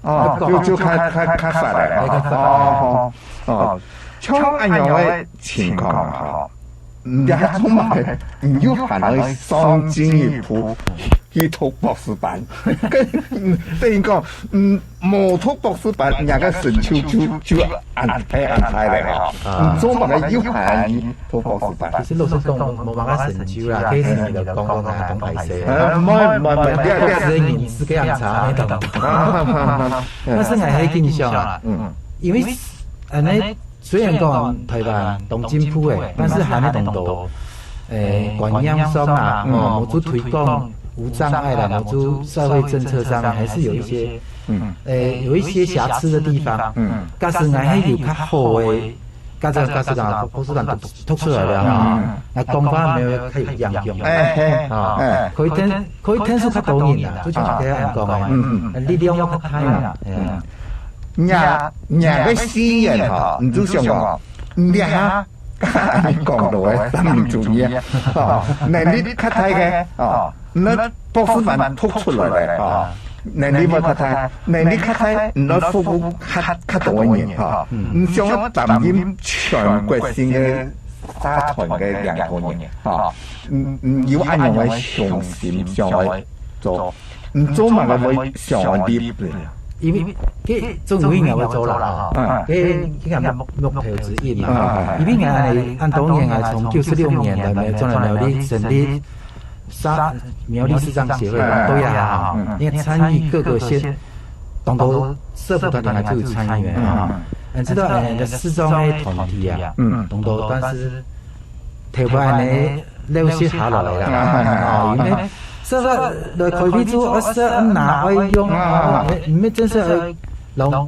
哦，較廣。就，就較，較，較闊了。哎，較闊。哦，哦，哦。像恁樣个情況啊，吼， 嗯，這做麼个，嗯，又還愛上進一步去讀博士班。跟，嗯，等於講，嗯，無讀博士班，人家个成就就，就恁大恁大了吼。啊。嗯，做麼个又還去讀博士班？其實老實講，無，無麼个成就啦，該時你就講講啊，當歹勢。呃，毋會，毋會，毋會，這，這，博士个人資格恁差，你懂。但是𠊎還緊張啊，嗯。因為，呃，那 雖然講臺灣當進步誒，但是還係當多，誒，觀念上啊，嗯。哦，無就推廣無障礙啦，無就社會政策上面還是有一些，嗯。誒，有一些瑕疵的地方。嗯。假使𠊎係有較好个，假使，假使講，博士班讀，讀出來了哈，嗯。那講話沒有太有影響。哎，嘿，啊，哎。可以聽，可以聽出較多人啊，就像這樣講的，嗯，嗯。力量會較大啊，嗯。哎。 若，若个誓言吼，你就想講，你哈，你講到个三民主義啊，吼，能力較大个，吼，你博士班讀出來个，吼，能力無較大，能力較大，你來服務較，較多个人，吼，嗯。你想要擔任全國性个社團个領導人，吼，嗯，嗯，有恁樣个雄心想愛做。 你做麼个會想要離職？因為，該總有一日會做啦，吼。嗯。該，該个目，目標之一嘛。嗯，嗯，嗯。因為𠊎恁，恁多年來，從九十六年來苗，轉來苗栗成立社，苗栗視障協會嘛，嗯。對啊，吼。嗯。因為參與各個縣，當多社福團體就有參與个，吼。嗯。嗯，知道，哎，視障个團體啊，嗯。當多，但是 頭擺呢，了解下來啦。啊。哦，因為說法來開會就，啊，說哪會用啊，啊。毋係，毋係真實个，攏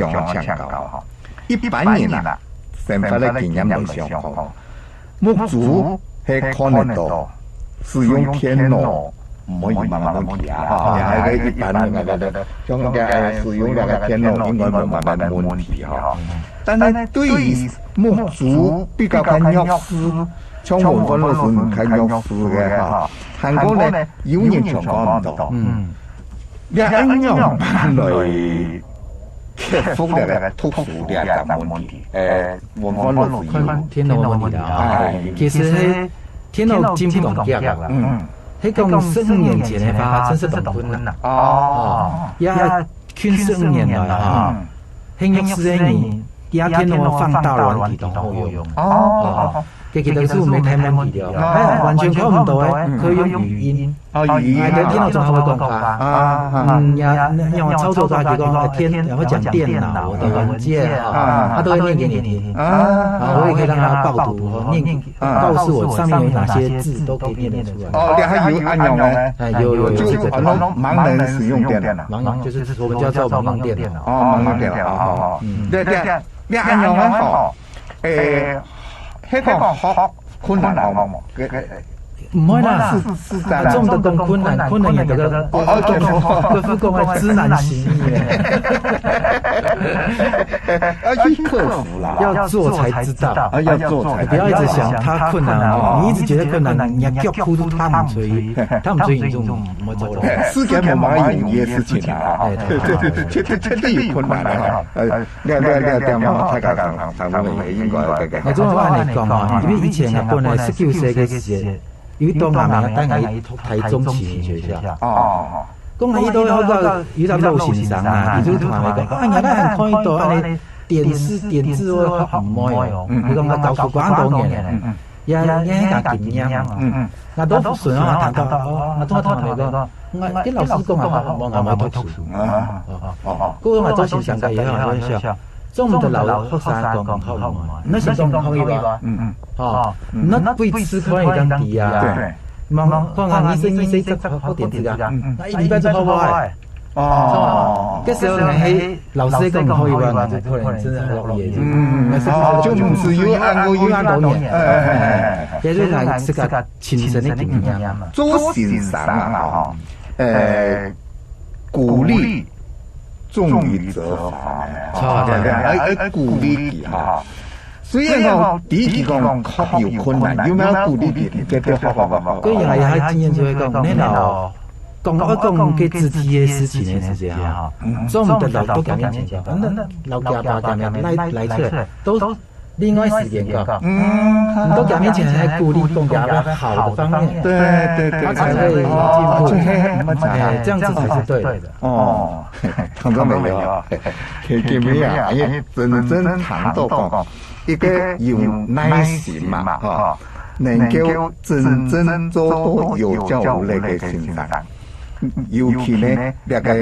講啊請教吼，一般人啊，生活个經驗來相講，目珠係看得到，使用電腦毋會有麼个問題啊，吼，這係一般人个，像這使用這个電腦應該無麼个問題吼。但係對於目珠比較較弱視，像文煥老師較弱視个吼，還過呢，有人像看毋到。嗯。 你恁樣來克服這个讀書這个問題，誒，文煥老師有。電腦个問題啦。哎。其實電腦進步當遽啦。嗯。係講十五年前个話，真係當困難。哦。也近十五年來哈，嗯。係弱視个人，也電腦放大軟體當好用。哦。這其實係毋係大問題了。哦。哎，完全看毋到个，可以用語音。 哦，語音啊。哎，對，電腦中還會講話。啊，啊。嗯，也，也有操作家就講，呃，電，也會講電腦的文件啊，啊。他都會念給你聽。啊。然後我也可以讓他報讀，哦，念，啊。告訴我上面有哪些字都可以念得出來。哦，你還有恁樣呢？哎，有，有，有這個。就很多盲人使用電腦。盲人就是我們叫做盲用電腦。哦，盲用電腦，哦，哦。嗯。對，對，你恁樣呢，吼，誒，那個學困難好無？ 毋會啦，係，係，啊，做毋得講困難，困難也得个，哦，哦，對，對。各自講个知難行易咧。要去克服啦。要做才知道。啊，要做才知道。你不要一直想它困難哦，你一直覺得困難，你的腳步都踏毋出去，踏毋出去你就毋會做了。世間無麼个容易个事情啊。哎，對。對，對，對，絕對，絕對有困難的哈。呃， 你，你，你，你，你，大家常，常，常，應該，該，該。哎，這種話你講啊，因為以前啊，本來十九歲个時節，有一到阿姆帶𠊎去讀台中啟明學校。哦。講啊，佢到學校，有一個老先生啊，佢就同阿姆講，啊，你還看得到恁樣點字，點字，我講毋會哦。嗯，嗯。佢講，啊，教書幾多年了？嗯，嗯。也也个經驗啊。嗯嗯。那都順啊，談到哦，那都談到講，我个老師講啊，我我我讀書。啊，哦哦。故我做先生个以後，我就想，做毋得老學生講好嘛，你想講好一个，嗯嗯。哦，你不吃亏一张底啊。对。忙讲啊，你是你是这好点子啊，嗯嗯。那一礼拜就好不好？哦。这时候呢，嘿，老师讲好一个，那就可能真的好一点。嗯，那是哦，就不是有按过有按多年。哎哎哎哎。也就是来自个亲身的经验嘛。做先生啊，吼，呃，鼓励重于责罚呢，吼，对不对？而而鼓励你哈。虽然讲第一个讲学有困难，有没有鼓励你？这个好好好好。个人也还经验就会讲，你老讲要讲个肢体的事情的时间哈，做毋得老多改变情况，那老家爸改变来来出来都 另外时间个，嗯，你都表面前还鼓励讲个好的方面，对对对，他才会进步，哦，这样子才是对的。哦，听到没有？听见没有？因为真正谈到讲，一个有耐心嘛，哈，能够真正做到有教无类个先生。 尤其呢，這个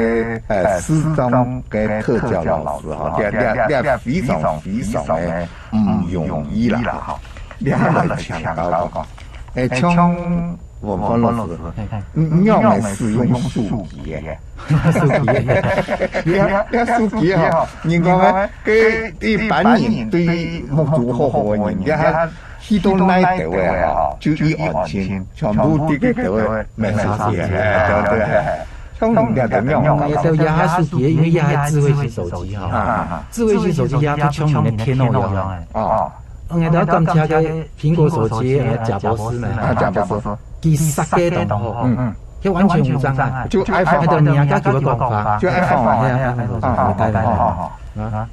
呃視障个特教老師哈，這這這非常非常个毋容易啦哈。這下來請教講，誒，像文煥老師，你仰會使用手機个？手機，這這手機哈，人講个，个一般人對目珠好好个人，這下 去到哪兜个吼，就一按鍵，全部這个兜个message，對不對？像你這个樣，也就也下手機，因為也下智慧型手機哈，智慧型手機也就像你个電腦一樣。哦，人家感覺个蘋果手機，呃，賈伯斯嘛，啊，賈伯斯，佢設計當好，嗯嗯，佢完全無障礙，就iPhone，佢个名家就會講話，就iPhone，係啊，iPhone手機，啊，啊，啊，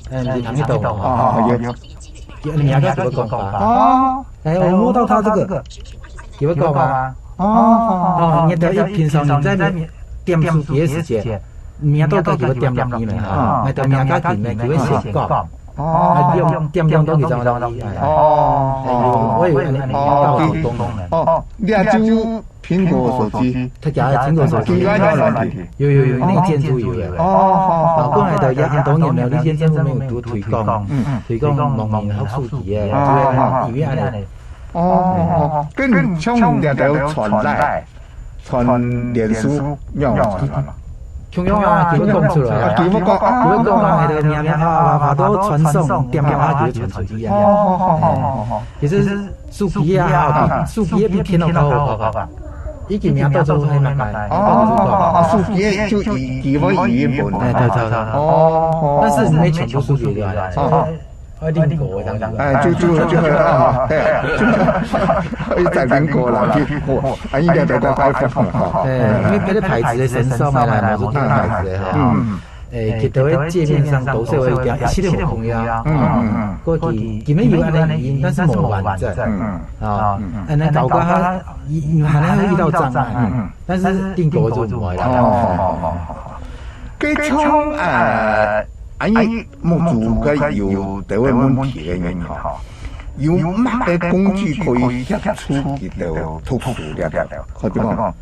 嗯，你聽得懂，哦，有有。 你你要怎么讲法？哦，哎，我摸到他这个，有没有讲法？哦，哦，你的平常你在点手机的时间，你要到底有点落去没哈？那个你要紧呢，就会先讲，哦，用点用到比较容易。哦，我以为你到底功能。哦，你就苹果手机，他讲的苹果手机，有有有，那个建筑有的。哦，好，过来的也很多年了，你现在没有多推广，嗯嗯，推广农民好手机耶，对不对？以为安尼。哦，跟像你个传来，传脸书，用。共样啊，基本讲出来啊，基本讲啊，基本讲啊，那个名名啊，啊，都传送，点点啊，就传出去啊。哦，好好好好好。其实 手机啊，比手机比电脑较好搞吧。已经名到做黑马改。哦，手机就以，以为语音本。哎，对对对。哦，但是没全部数据对吧？哦，二零九这样子。哎，就就就啊，哎，就一百零九啦，苹果，啊，应该得到iPhone哈。哎，因为别的牌子的神送的啦，某种牌子的哈。嗯。 诶，其实个界面上都是有一点一系列个朋友啊。嗯嗯嗯。过去，佢们有安尼语音，但是无完整。嗯。啊，嗯嗯。安尼搞个，佢，佢还会遇到障碍。嗯嗯。但是苹果就毋会啦。哦，好好好好。佢从，呃，安尼目珠个有个问题个人吼，有么个工具可以协助佢个读书了了？或者讲，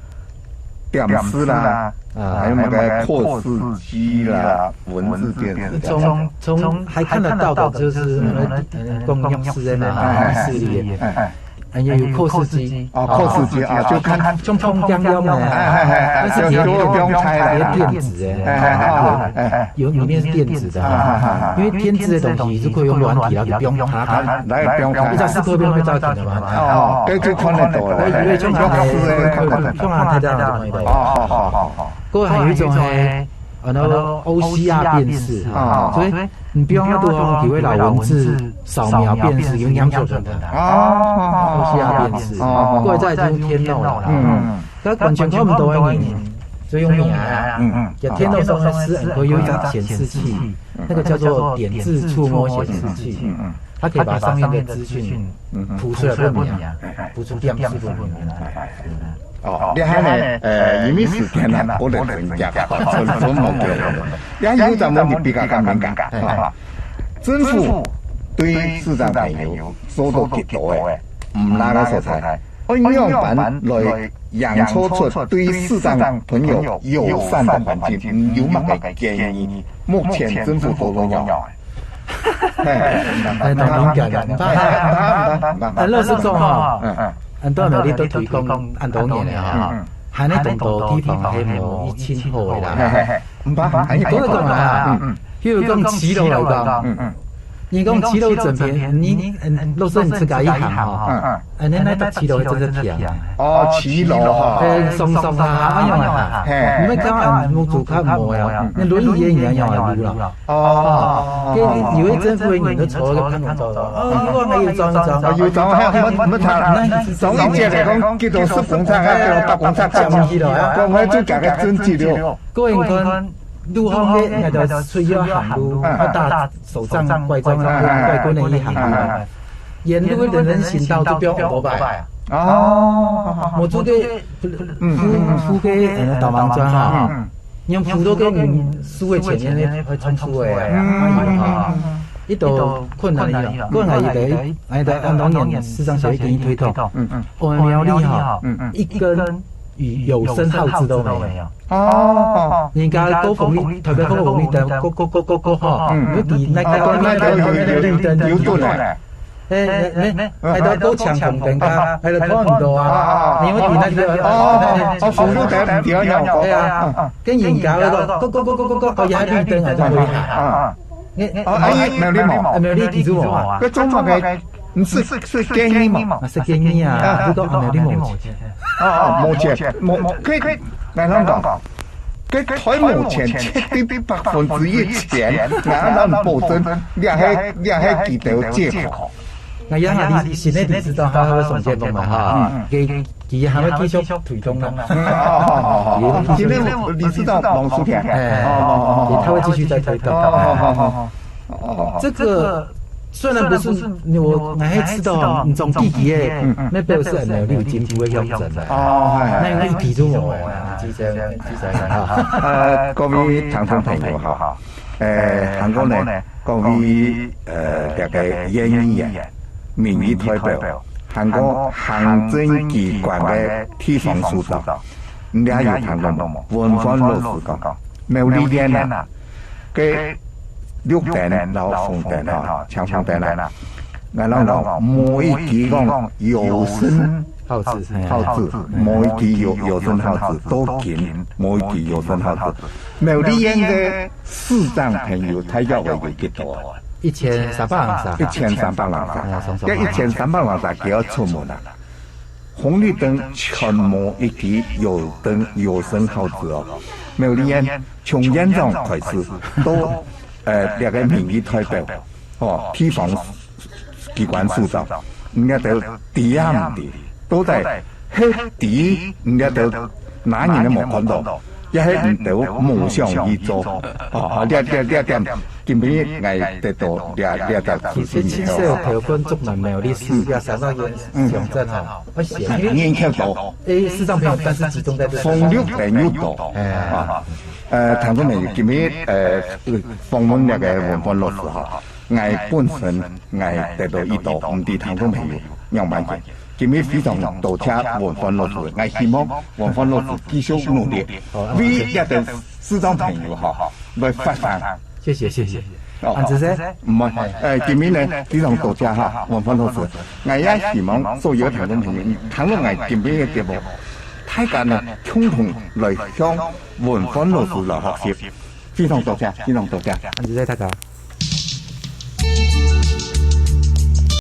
点字啦，啊，还有那个扩视机啦，文字电子。从从还看得到的，就是我们呃公用字嘛，哎，字里，哎，还有扩视机，哦，扩视机啊，就看，像通电用的，哎哎哎哎，但是也有，就就用开了，也电子的，哎哎哎哎，有里面是电子的哈，因为电子的东西是可以用软体，然后就不用它，它来不用开，一张是可以不用被照见的嘛。哦，对，就看得到了，我以为像他的，像他太太那种。哦哦哦哦。 过还有一种呢，呃，那个O C R辨识，哦。所以你不用那多几位老文字扫描辨识，有两种人的。哦。O C R辨识，哦。过再就是天脑了。嗯。那完全看不到的人，所以用名啊，嗯嗯。就天脑上的诗，可以有一张显示器，那个叫做点字触摸显示器。嗯嗯。 它可以把上面的资讯，嗯，吐出来分你啊，吐出点字分你啊。哦，你看呢，呃，因为时间啊，我来分享，真真无聊。你看有一点问题比较敏感，哈，政府對視障朋友做到幾多个毋罅个所在，愛仰般來營造出對視障朋友友善个環境，你有麼个建議？目前政府做到仰般？嘿，哎，當敏感了。毋怕，毋怕，毋怕，毋怕。啊，老實講哈，嗯，很多人你都推廣恁多年了哈，還有當多地方係無一清好的啦。嘿嘿嘿，毋怕，毋怕，你講一講啦，譬如講騎樓來講，嗯嗯，你講騎樓整片，你嗯，老實你自家一行哈，嗯嗯，哎，你那到騎樓還真是平。哦，騎樓哈，哎，鬆鬆啊，哎呀哈，嘿你們講嗯，屋主較無呀，那輪椅也一樣有路了。哦，跟有一陣子你都坐个看不到了，哦，又往那又裝裝，有種還有乜乜差啦，總一節來講，幾多十公尺啊，幾多百公尺，講起來啊，講開就講个真幾多。各位你看，路項个那个需要行路，要打手杖、拐杖、拐棍的一行路，沿路的人行道都不要歐多拜啊。哦，我住个附附个呃導盲磚哈，你扶到个人樹的前面會衝出来啊，哎呀哈，一到困難了，困難一个，哎，到安东年视障协会给你推动，嗯嗯，我们苗栗哈，嗯嗯一根有有声号志都没有。哦，人家高红绿，特别高红绿灯，过过过过过哈，嗯你比那哦，对，那个有有有有有盾嘞，哎，没没，还到都抢红灯啊，还到看唔到啊，你会比那个哦哦，红绿灯唔对啊，对啊，跟人家那个过过过过过过，哦，也绿灯啊，就会喊。啊，你哦，哎，没有礼貌，没有你记住我啊？这种话个，你是是建议嘛？啊，是建议啊，这个没有礼貌。哦哦，目前目可以可以，来，咱讲，个台目前确定百分之一千，那咱保证，你还你还记得借口。那样啊，你现在你知道他会送借口嘛哈？给给他们继续推动了。嗯，好好好好，今天理事长王淑田，哎，哦哦哦他会继续再推动。哦哦哦哦，这个虽然不是我，我还知道你总弟弟耶，那表示没有六金不会用真的。哦，那个一提出我啊，记者记者啊，呃，各位听众朋友哈，呃，韩国呢，各位呃，这个演员、民意代表，韩国行政机关个地方首长，你也有听到无？文煥老师讲，苗栗县啊，个绿灯然后红灯啊，抢红灯啊，然后讲无一个讲有声好事，好事，无一个有有声好事，都紧无一个有声好事。苗栗县个视障朋友，大约有几多啊？一千三百人啥？一千三百人啥？哎，松松这一千三百人啥，佢要出门啊？红绿灯全无一个有灯有声好事哦。苗栗县从县长开始，到呃，这个民意代表，哦，地方机关首长，人家都知也毋知，都在黑底，人家都哪人都无看到，也系唔都无想去做，哦，这这这点，今日我得到这这个其实其实有陪伴足蛮苗栗市也三到县乡镇哈，我想因为人看到，诶，视障朋友，但是集中在这个红绿灯又多，哎啊，呃，听众朋友，今日呃访问那个文煥老师哈，我本身我得到一道，唔知听众朋友仰般个。今日非常多谢文煥老师，我希望文煥老师继续努力，为这个视障朋友哈来发声。谢谢谢谢，哦安子生，唔系，呃，今日呢非常多谢哈，文煥老师，我也希望所有听众朋友，听到我今日个节目，大家呢共同来向文煥老师来学习，非常多谢，非常多谢。安子生大家。